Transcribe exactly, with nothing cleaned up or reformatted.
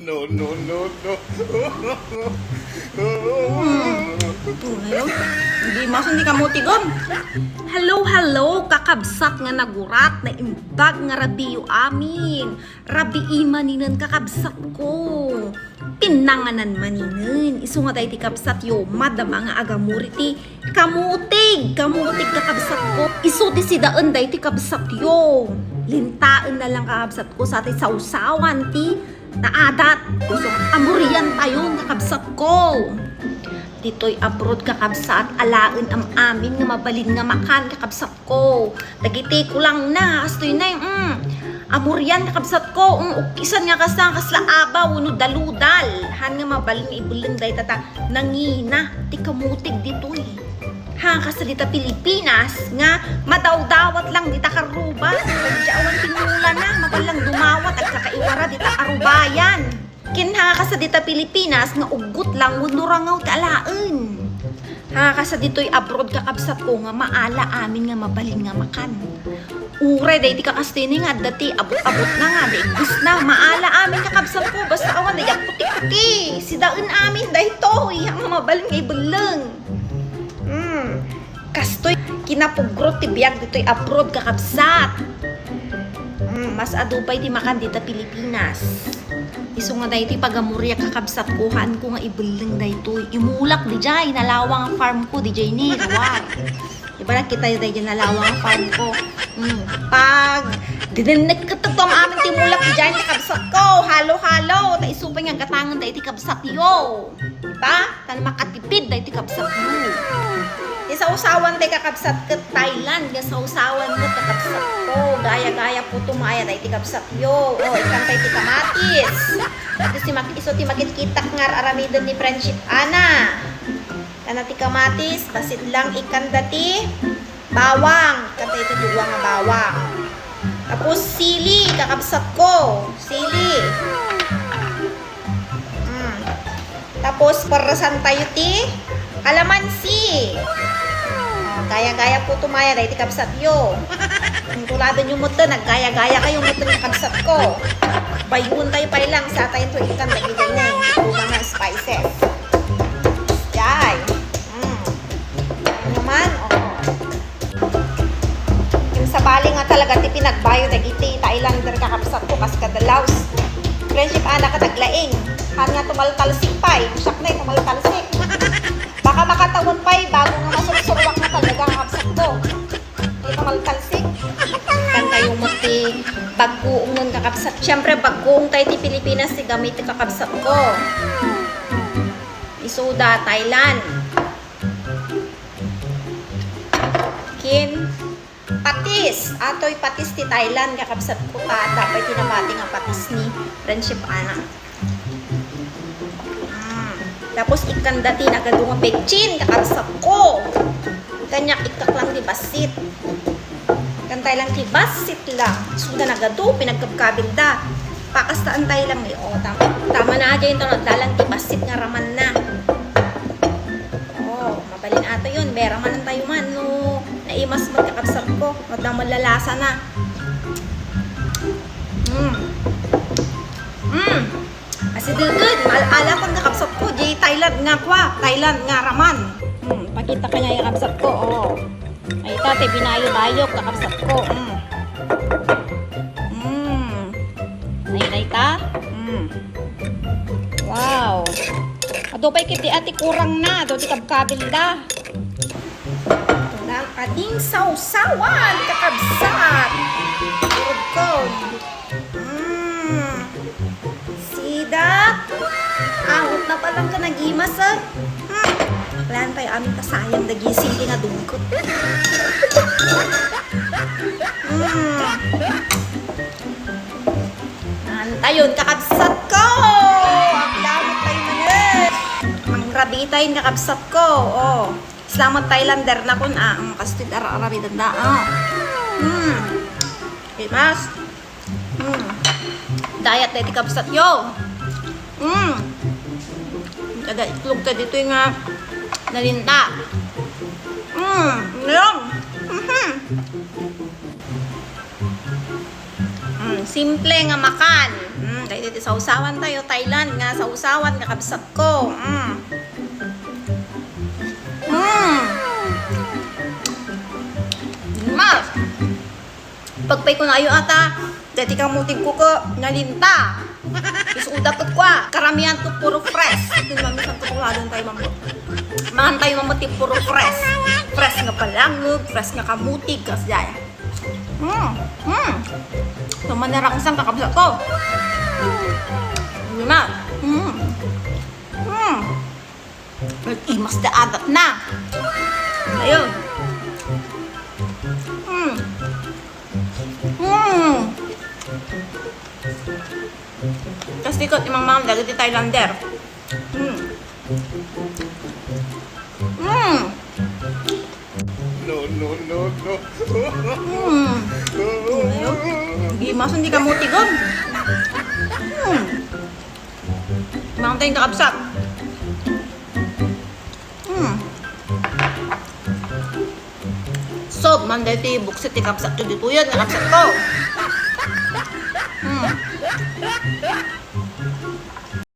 No, no, no, no. Hmm. Ano yun? Hindi maso, hindi ka mutigon. Hello, hello, kakabsat nga nagurat, naimbag nga rabiyo amin. Rabii maninen, kakabsat ko. Pinanganan maninen. Isu nga daydi kabsat yo, madama nga agamuri ti kamutig. Kamutig, kakabsat ko. Isu ti sidaen daydi kabsat yo. Lintaen na lang, kakabsat ko, sa ti sawsawan ti naadat. Isu, amurian tayon, kakabsat ko. Ditoy abroad, kakabsat, alaen am-amin nga mabalin nga makan, kakabsat ko. Dagiti kulang na, kastoy na, mm. Amurian, kakabsat ko, mm, ukisan nga kasta, kasla abaw, wenno daludal. Han nga mabalin nga ibelleng dayta ta nangina ti kamutig ditoy. Ha, kasta dita Pilipinas, nga madawdawat lang dita karuba. Pagdi awan ti mulana, mabalin lang dumawat, agkakaiwara dita arubayan. Ken ha, kasta dita Pilipinas nga uggot lang wenno rangaw ti alaen. Ha, kasta ditoy abroad, kakabsat ko, nga maala amin nga mabalin nga makan. Uray daydi kakastini nga adda ti abut-abutna nga adda igbesna. Maala amin, kakabsat ko, basta awan daydi puti-puti. Sidaen amin daytoy nga mabalin nga ibelleng. Hmm. Kastoy, kinapugrot ti biag ditoy abroad, kakabsat. Mm, mas adu pay ti makan dita Pilipinas. Isu nga daytoy pagamuriak, kakabsat ko, haanko nga ibelleng daytoy. Imulak didiay, nalawa nga farm ko, didiay ni, luar. Di ba nakita niyo daydiay nalawa nga farm ko? Mm, pag dinennek ket amin ti mulak didiay, kakabsat ko, halo-halo, ta isu pay nga gatangen daydi kabsat yo. Di ba? Tan makatipid daydi kabsatmo. Ti sawsawan tay kakabsat ket Thailand nga sawsawan met, kakabsatko. Gaya-gaya po tumaya daydi kabsatyo. O, ikkan tay ti kamatis. Isu ti mak-, isu ti makitkitak nga ar-aramiden ni Friendship Ana. Kana ti kamatis, bassit lang ikkanda ti bawang. Ikkan tay ti duwa nga bawang. Tapos sili, kakabsatko. Sili. Mm. Tapos, perresan tayo ti kalamansi. O, gaya-gaya po tumaya daydi kabsatyo. Kung tuladen yo metten, naggaya-gaya kayo metten, kabsatko. Bayuon tayo pay lang, sa tayo to ikkan dagiti ne, iti mga spices. Jay. Mm. Ano man? O. Ken sabali nga talaga ti pinagbayo dagiti Thailander, kakabsatko, kas kada Laos. Friendship Ana ket aglaing. Han nga tumaltalsik pay. Siak na, tumaltalsik. Baka makatawen pay, bago nga masursuruak na talaga, kakabsatko. Ti tumaltalsik. Ikkan tayo met ti baggoongen, kakabsat. Siyempre, baggoong tayo ti Pilipinas, ti gamit ti kakabsatko. Isuda, Thailand. Ken patis. Atoy patis ti Thailand, kakabsatko, ta adda pay ti nabati nga patis ni Friendship Ana. Mm. Tapos ikkanda ti nagadu nga petsin, kakabsatko. Kaniak ikkak lang ti bassit. Ikkan tay lang ti bassit lang. Isuda nagadu, pinagkabkabilda. Pakastaan tay lang ni. O, tam-, tama na diay, ito, nagdalan ti bassit nga ramanna. O, mabalin atoyon. Beraman tayo man no naimas met, kakabsatko. Madamon lalasa na. Mm. Mm. Asidegen, maal-ala kon, kakabsatko, di Thailand nga kua, Thailand nga raman. Mm, pakita kaniak, kakabsatko, o. Ay, ta, ti binayo-bayo, kakabsatko. Mm. Mm. Ay, ay, ta. Mm. Wow. Adu pay ket di ati kurang na, adu ti kabkabilda. Ito na ang ating sawsawan, kakabsat. Turog ko. Mm. Sida. Angot na pala ka nagimas, ah. Hmm. Wala tayo amin kasayang dagiti sili nga dungkot. Mm. Antayon, kakabsat ko! Agdamot tayo na yun! Mangrabi tayo, kakabsat ko. Oh. Salamat Thailander na kun, ah, ang kastit ara-aramidanda. Ah. Hmm. Dimas. Hmm. Diet na iti kabsat yo. Hmm. Kada itlog ta dito nga nalinta. Hmm. Nalong. Mhm. Mm, simple nga makan. Mm, Iti sawsawan tayo, Thailand nga sawsawan, kakabsat ko. Mm. Mm. Mas. Pagpay ko na ayo ata, dati kang mutig ko ko, nalinta. Isuda ko kwa, karamihan ko puro fresh. Ito naman minsan ko tuwagan tayo mambo. Mangan tayo mambo ti puro fresh. Fresh nga palangug, fresh nga kamutig, kas jay. Mm, mm. Ito man narangsang kakabsat ko. Ano na? Mm. Mm. Nag-imas da adat na. Ayun. Mm. Mm. Tapos di ko timangmangan dagiti Thailander. Mm. Mm. No, no, no, no. Mm. Ayun. Di masun di ka mutigon. Mm. Mangan tayo kakabsat. Mm. Sob, man dati buksit ti kabsat ko dito yan, kabsat ko.